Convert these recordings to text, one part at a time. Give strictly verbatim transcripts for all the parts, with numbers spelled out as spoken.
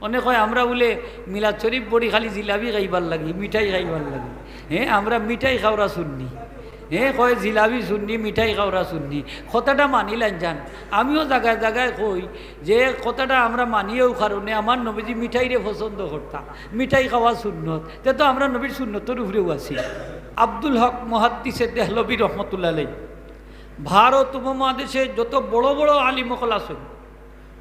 অনে কয়, "আমরা বুলে মিলাদ শরিফ পড়ি খালি জিলাপি খাইবার লাগি, মিঠাই খাইবার লাগি।" হে, আমরা মিঠাই খাওরা সুন্নি। হে কয়, "জিলাপি সুন্নি, মিঠাই খাওরা সুন্নি।" কথাটা মানিলাইন যান। আমিও জাগায় জাগায় কই যে কথাটা আমরা মানি অউ কারণে আমার নবীজি মিঠাইরে পছন্দ করতা, মিঠাই খাওয়া সুন্নত। তে তো আমরা নবীর সুন্নতর উপরেউ আছি। আব্দুল হক মুহাদ্দিসে দেহলভী রহমতুল্লাহ আলাইহি ভারত উপমহাদেশে যত বড় বড় আলিম অকল আছইন,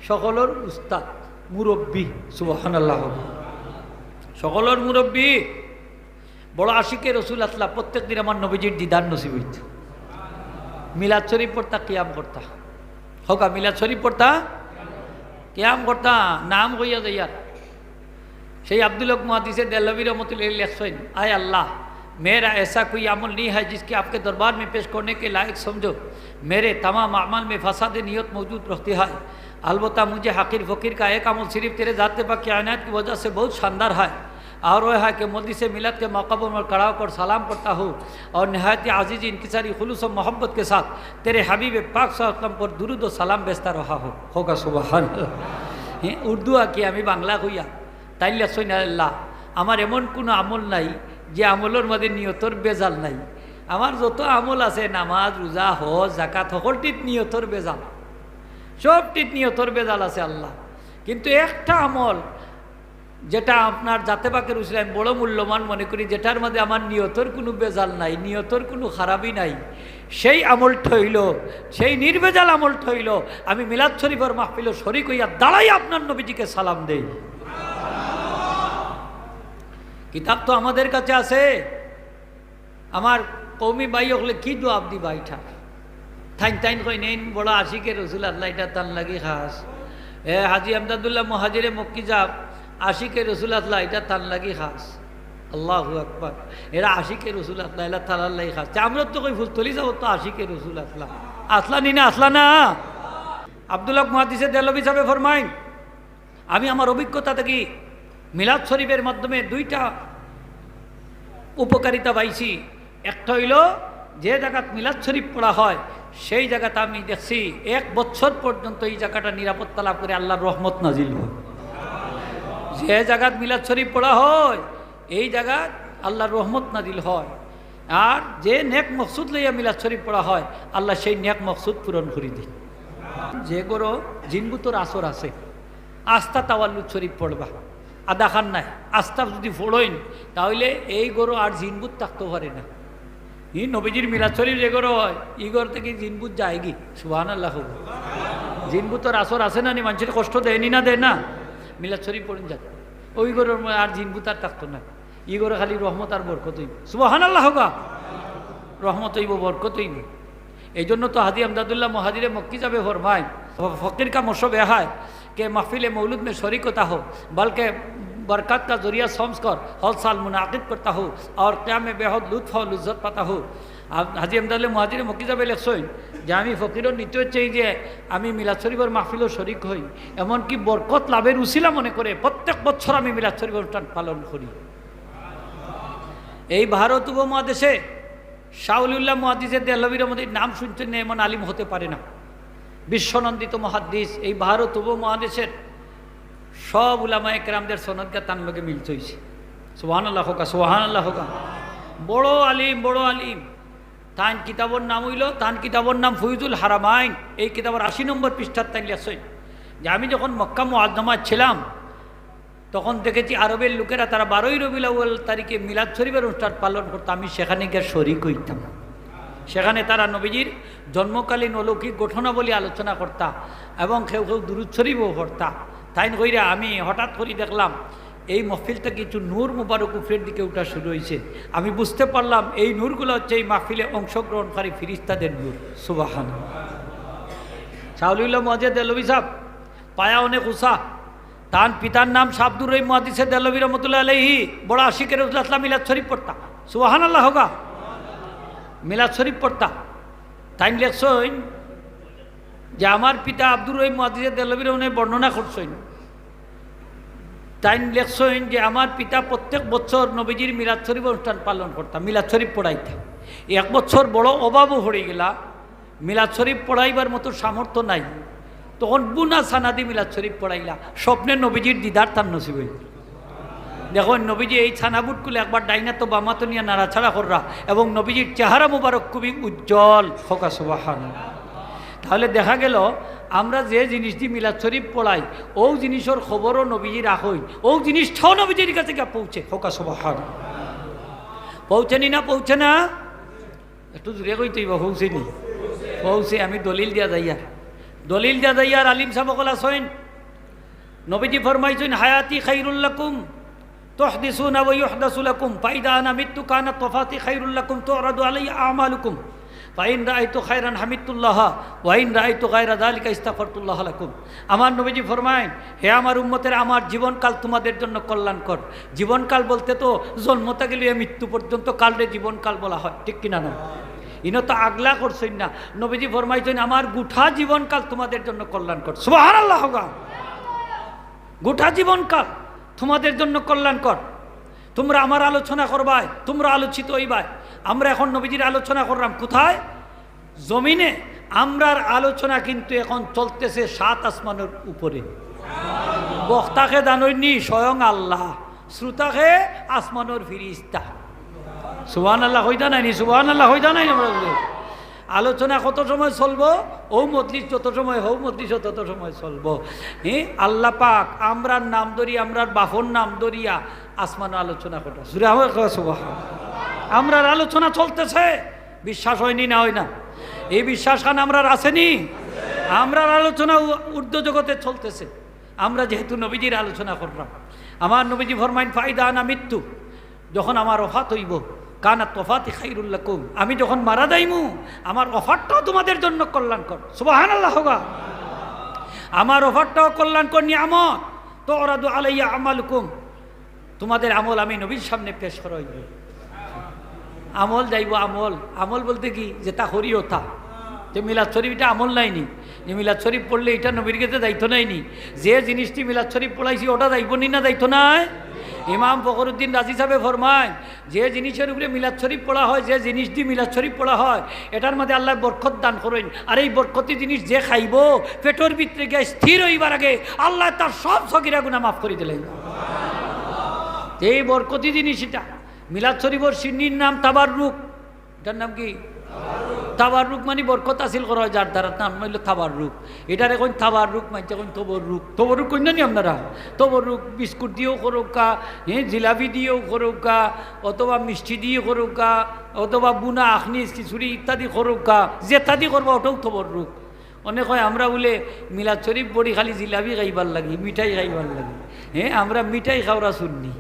সকলর উস্তাদ, মুরব্বি, সুবহানাল্লাহ। সকলর মুরব্বি, বড় আশিকে রসুল আছলা, প্রত্যেক দিন আমার নবীজির দিদার নসিব অইতো। মিলাদ শরিফ পড়তা, কিয়াম করতা। কউক্কা, মিলাদ শরিফ পড়তা, কিয়াম করতা, নাম কইয়া যাইয়ার। সেই আব্দুল হক মুহাদ্দিসে দেহলভী রহমতুল্লাহ আলাইহি লেখছইন, "আয় আল্লাহ, मेरा ऐसा कोई अमल नहीं है जिसके आपके दरबार में पेश करने के लायक समझो। मेरे तमाम अमल में फसाद नियत मौजूद रहती है। अलबत्ता मुझे हकीर फकीर का एक अमल सिर्फ तेरे ज़ात पाक की इनायत की वजह से बहुत शानदार है, और वह है कि मजलिस मिलाद के मौका पर मैं खड़ा होकर सलाम पढ़ता हूँ और नहायत अजीज, इनकिसारी, खुलूस और मोहब्बत के साथ तेरे हबीब पाक सल्लल्लाहु अलैहि वसल्लम पर दुरूद व सलाम भेजता रहा हूँ।" কউক্কা সুবহানাল্লাহ। হে, উর্দু আকি আমি বাংলা কইয়া। তাইন লেখছইন, "আল্লাহ, আমার এমন কুনু আমল নাই যে আমলর মাঝে নিয়তর ভেজাল নাই। আমার যত আমল আছে, নামাজ, রোজা, হজ, যাকাত, হকলটিত নিয়তর ভেজাল, সবটিত নিয়তর ভেজাল আছে আল্লাহ। কিন্তু একটা আমল যেটা আপনার জাতে পাকের উসিলায় আমি বড় মূল্যবান মনে করি, যেটার মাঝে আমার নিয়তর কুনু ভেজাল নাই, নিয়তর কুনু খারাপি নাই, সেই আমলটা অইলো, সেই নির্ভেজাল আমলটা অইলো, আমি মিলাদ শরিফর মাহফিলো শরিক অইয়া দাঁড়াই আপনার নবীজিকে সালাম দেই।" কিতাব তো আমাদের কাছে আছে। আমার কওমি ভাই অকলে কি জুয়াব দিবা ইটার? তাইন তাইন কইন, "এইন বড় আশিকে রসুল আছলা, ইটা তান লাগি খাছ।" এ, হাজী আমদাদুল্লাহ মুহাজিরে মক্কি সাব আশিকে রসুল আছলা, ইটা তান লাগি খাছ। আল্লাহু আকবার। এরা আশিকে রসুল আছলা, এরা তারার লাগি খাছ। তে আমরা তো কই ফুলতলি সাব তো আশিকে রসুল আছলা। আছলা নি না, আছলা না? আব্দুল হক মুহাদ্দিসে দেহলভী সাবে ফরমাইন, আমি আমার অভিজ্ঞতা থাকি মিলাদ শরিফর মাধ্যমে দুইটা উপকারিতা পাইছি। একটা অইলো, যে জাগাত মিলাদ শরিফ পড়া হয়, সেই জাগাত আমি দেখছি এক বছর পর্যন্ত এই জাগাটা নিরাপত্তা লাভ করে, আল্লাহর রহমত নাজিল হয়। যে জাগাত মিলাদ শরিফ পড়া হয়, এই জাগাত আল্লাহর রহমত নাজিল হয়। আর যে নেক মকসুদ লইয়া মিলাদ শরিফ পড়া হয়, আল্লাহ সেই নেক মকসুদ পূরণ করি দেন। যে ঘরো জিনভূতর আসর আছে, আস্তা তাওয়াল্লুদ শরিফ পড়বা, আদাখান নাই, আস্তা যুদি পড়ইন, তাইলে এই ঘরো আর জিনভূত থাকতো পারে না। ই নবীজির মিলাদ শরিফ যে ঘরো হয়, ই ঘর থাকি জিনভূত যায়গি। সুবহানাল্লাহ কউক্কা। জিনভূতর আসর আছে না নি? মানষরে কষ্ট দেয় নি না, দেয় না? মিলাদ শরিফ পড়ইন যান, ওই ঘরর মধ্যে আর জিনভূত আর থাকতো না। ই ঘরো খালি রহমত আর বরকত অইবো। সুবহানাল্লাহ কউক্কা। রহমত অইবো, বরকত অইবো। এই জন্য তো হাজী আমদাদুল্লাহ মুহাজিরে মক্কি সাবে ফরমাইন, "ফকির কা মশরব এ হায় কে মাহফিল মৌলুদ মে শরিক হতা হো, বলকে বরকত কা জরিয়া সমঝ কর হর সাল মুনাকিদ করতা হো, অর কিয়াম বেহদ লুৎফ ও লজ্জত পাতা হো।" আর হাজী আমদাদুল্লাহ মুহাজিরে মক্কি সাবে লেখছইন যে, "আমি ফকিরর নিয়ত অইছে যে আমি মিলাদ শরিফর মাহফিলো শরিক হই, এমনকি বরকত লাভের উসিলা মনে করে প্রত্যেক বছর আমি মিলাদ শরিফর অনুষ্ঠান পালন করি।" এই ভারত উপমহাদেশে শাহ ওলিউল্লাহ মুহাদ্দিসে দেহলভীর মতো নাম শুনছেন না এমন আলিম হতে পারে না। বিশ্বনন্দিত মুহাদ্দিস, এই ভারত উপমহাদেশের সব উলামায়ে কেরামদের সনদগা তান লগে মিলতে হইছে। সুবহানাল্লাহ কউক্কা, সুবহানাল্লাহ কউক্কা। বড় আলিম, বড় আলিম। তান কিতাবর নাম অইলো, তান কিতাবর নাম ফয়জুল হারামাইন। এই কিতাবর আশি নম্বর পৃষ্ঠাত তাইন লেখছইন যে আমি যখন মক্কা মুআজ্জামাত ছিলাম, তখন দেখেছি আরবের লোকেরা তারা বারোই রবিউল আউয়াল তারিখে মিলাদ শরিফর অনুষ্ঠান পালন করতো, আমি সেখানে গিয়া শরিক হইতাম। সেখানে তারা নবীজির জন্মকালীন অলৌকিক ঘটনাবলী আলোচনা করতা এবং কেউ কেউ দুরূদ শরিফও পড়তা। তাইন কইরা আমি হঠাৎ করি দেখলাম এই মহফিলটা কিছু নূর মুবারক উপরের দিকে উঠা শুরু হইছে। আমি বুঝতে পারলাম এই নূরগুলা হচ্ছে এই মাহফিলে অংশগ্রহণকারী ফিরিস্তাদের নূর। সুবহানাল্লাহ। শাহ ওলিউল্লাহ মুহাদ্দিস দেহলভী সাব, পায়া অনেক উঁচা, তান পিতার নাম শাহ আব্দুর রহিম মুহাদ্দিসে দেহলভী রহমতুল্লাহ আলাইহি, বড় আশিকে রসুল আছলা, মিলাদ শরিফ পড়তা। সুবহানাল্লাহ কউক্কা। মিলাদ শরিফ পড়তা। তাইন লেখছইন যে আমার পিতা আব্দুর রহিম মুহাদ্দিসে দেহলভী রহমতুল্লাহ বর্ণনা করছইন। তাইন লেখছইন যে আমার পিতা প্রত্যেক বছর নবীজির মিলাদ শরিফ অনুষ্ঠান পালন করতা, মিলাদ শরিফ পড়াইতা। এক বছর বড় অভাবও পড়ি গেলা, মিলাদ শরিফ পড়াইবার মতো সামর্থ্য নাই। তখন বুনা ছানাদি মিলাদ শরীফ পড়াইলা, স্বপ্নে নবীজির দিদার তান নসিব অইল। দেখইন, নবীজি এই ছানা বুটগুলা একবার ডাইনাত বামাত নিয়া নাড়াচাড়া কররা এবং নবীজির চেহারা মুবারক খুবই উজ্জ্বল। কউক্কা সুবহানাল্লাহ। তাহলে দেখা গেল, আমরা যে জিনিসদি মিলাদ শরীফ পড়াই, অউ জিনিসর খবরও নবীজি রাখইন, অউ জিনিসটাও নবীজির কাছে গিয়া পৌঁছে। কউক্কা সুবহানাল্লাহ। পৌঁছেনি না, পৌঁছে না? একটু জোরে কইতে অইবো, পৌঁছেনি? পৌঁছে। আমি দলিল দিয়া যাইয়ার, দলিল দিয়া যাইয়ার। আলিম সাব অকল আছইন, নবীজি ফরমাইছইন, "হায়াতি খাইরুল লাকুম, তুহদিসুনা ওয়া ইউহদাসু লাকুম, ফাইদা আনা মিততু কানাত ওয়াফাতি খাইরুল লাকুম, তুরাদু আলাইয়া আমালুকুম, ফাইন রাআইতু খাইরান হামিদতুল্লাহ, ওয়া ইন রাআইতু গায়রা যালিকা ইস্তাগফারতুল্লাহ লাকুম।" আমার নবীজি ফরমাইন, "হে আমার উম্মতেরা, আমার জীবনকাল তোমাদের জন্য কল্যাণকর।" জীবনকাল বলতে তো জন্ম থাকি লইয়া মৃত্যু পর্যন্ত কালরে জীবনকাল বলা হয়, ঠিক কিনা না? ইনো তো আগলা করছইন না, নবীজি ফরমাইছইন, "আমার গোটা জীবনকাল তোমাদের জন্য কল্যাণকর।" সুবহানাল্লাহ কউক্কা। গোটা জীবনকাল তোমাদের জন্য কল্যাণকর। তোমরা আমার আলোচনা করবায়, তোমরা আলোচিত অইবায়। আমরা এখন নবীজির আলোচনা করলাম কোথায়? জমিনে। আমরার আলোচনা কিন্তু এখন চলতেছে সাত আসমানের উপরে। বক্তাকে জানইননি? স্বয়ং আল্লাহ। শ্রোতাকে আসমানের ফিরিস্তা। সুবহানাল্লাহ কইতা নাইনি? সুবহানাল্লাহ কইতা নাইনি? আমরা বলি, আলোচনা কত সময় চলবো? অউ মজলিস যত সময়, হউ মজলিসও তত সময় চলবো। হ্যাঁ, আল্লাহ পাক আমরার নাম ধরি, আমরার বাপর নাম ধরিয়া আসমানো আলোচনা কররা। জোরে আওয়াজ কউক্কা সুবহান। আমরার আলোচনা চলতেছে, বিশ্বাস অয়নি না অয় না? এই বিশ্বাসখান আমরার আছেনি? আমরার আলোচনা উ-, ঊর্ধ্ব জগতে চলতেছে। আমরা যেহেতু নবীজির আলোচনা করলাম, আমার নবীজি ফরমাইন, "ফাইদা আনা মিততু", যখন আমার ওফাত অইবো, "কানাত ওয়াফাতি খাইরুল লাকুম", আমি যখন মারা যাইমু, আমার ওফাতটাও তোমাদের জন্য কল্যাণকর। সুবহানাল্লাহ কউক্কা। আমার ওফাতটাও কল্যাণকর নিয়ামত। "তুরাদু আলাইয়া আমালুকুম", তোমাদের আমল আমি নবীর সামনে পেশ করা অইবো। আমল যাইবো, আমল, আমল বলতে কি? যেটা করি ওটা। তে মিলাদ শরীফ ইটা আমল নায়নি? যে মিলাদ শরীফ পড়লে ইটা নবীর গেছে যাইতো নায়নি? যে জিনিসদি মিলাদ শরীফ পড়াইছি ওটা যাইবো নি না যাইতো নায়? ইমাম ফখরুদ্দিন রাজি সাবে ফরমাইন, যে জিনিসর উপরে মিলাদ শরীফ পড়া হয়, যে জিনিসদি মিলাদ শরীফ পড়া হয়, এটার মাঝে আল্লায় বরকত দান করইন। আর এই বরকতি জিনিস যে খাইবো, পেটর ভিতরে গিয়া স্থির অইবার আগে আল্লায় তার সব সগিরা গুনা মাফ করি দিলাইন। এই বরকতি জিনিস ইটা। মিলাদ শরীফর শিন্নির নাম তাবাররুক। ইটার নাম কি? তাবাররুক মানি বরকত হাসিল করা অয় যার দ্বারা, তার নাম অইলো তাবাররুক। ইটারে কইন তাবাররুক, মানষে কইন তবররুক। তবররুক কইন না নি আপনারা? তবররুক বিস্কুট দিয়াও করউক্কা, হ্যাঁ, জিলাপি দিয়াও করউক্কা, অথবা মিষ্টি দিয়া করউক্কা, অথবা বুনা আখনি, খিচুড়ি ইত্যাদি করউক্কা, যেতাদি করবা ওটাও তবররুক। অনেকে কয়, "আমরা বুলে মিলাদ শরীফ পড়ি খালি জিলাপি খাইবার লাগি, মিঠাই খাইবার লাগি।" হ্যাঁ, আমরা মিঠাই খাওরা সুন্নি।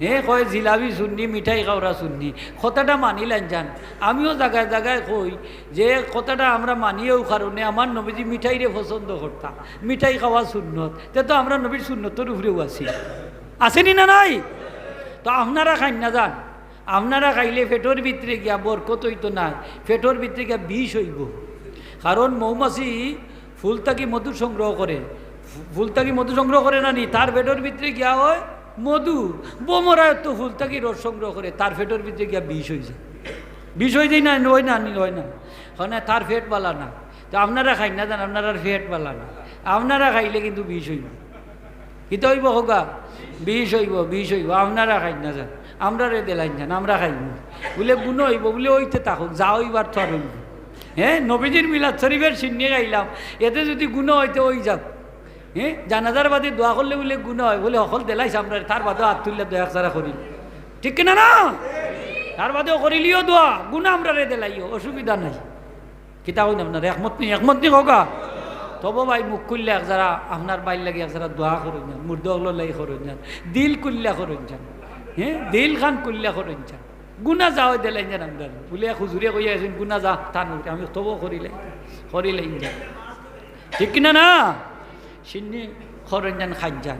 হ্যাঁ, কয় জিলাপি সুন্নি, মিঠাই খাওরা সুন্নি। কথাটা মানিলাইন যান। আমিও জাগায় জাগায় কই যে কথাটা আমরা মানি অউ কারণে আমার নবীজি মিঠাইরে পছন্দ করতা, মিঠাই খাওয়া সুন্নত। তে তো আমরা নবীর সুন্নতর উপরেও আছি, আছেনি না নাই? তো আপনারা খাইন না যান, আপনারা খাইলে পেটর ভিতরে গিয়া বরকত অইতো নায়, পেটর ভিতরে গিয়া বিষ অইবো। কারণ মৌমাছি ফুল থাকি মধু সংগ্রহ করে, ফু-, ফুল থাকি মধু সংগ্রহ করে না নি, তার পেটর ভিতরে গিয়া অয় মধু। ভ্রমরায় তো ফুল থাকি রস সংগ্রহ করে, তার পেটর ভিতরে গিয়া বিষ অই যায়। বিষ অই যায় না, অয় না নি, অয় না? অয় না, তার পেট বালা না। তো আপনারা খাইন না যান, আপনারার পেট বালা না। আপনারা খাইলে কিন্তু বিষ অইবো। কিতা অইবো কউক্কা? বিষ অইবো, বিষ অইবো। আপনারা খাইন না যান, আমরারে দিলাইন যান, আমরা খাইমু। বুলে গুনা অইবো, বুলে অইতে থাকউক, যা অইবার তো আর অইবো। হ্যাঁ, নবীজির মিলাদ শরীফর শিন্নি খাইলাম, এতে যুদি গুনা অয় তে অই যাউক। হ্যাঁ, জানাজার বাদে দোয়া করলে বুলে গুনা অয়, বুলে হকল দিলাইছ আমরারে, তার বাদেও আত তুলিয়া দোয়া একসারা করিল। ঠিক কিনা না? তার বাদেও করিলিও দোয়া, গুনা আমরারে দিলাইও, অসুবিধা নাই। কিতা কইন আপনারা? একমত নি? একমত নি কউক্কা? তবু ভাই, মুখ খুলিয়া একজারা আপনার ভাইর লাগি একজারা দোয়া করইন যান, মুর্দা অকলর লাগি করইন যান, দিল খুলিয়া করইন যান, হ্যাঁ, দিলখান খুলিয়া করইন যান। গুনা যা অয় দিলাইন যান আমরারে। বুলে এক হুজুরে কইয়া গেছইন, গুনা যা, তান উপরে আমি তবু করিলাই, করিলাইন যান। ঠিক কিনা না? শিন্নি করইন যান, খাইন যান।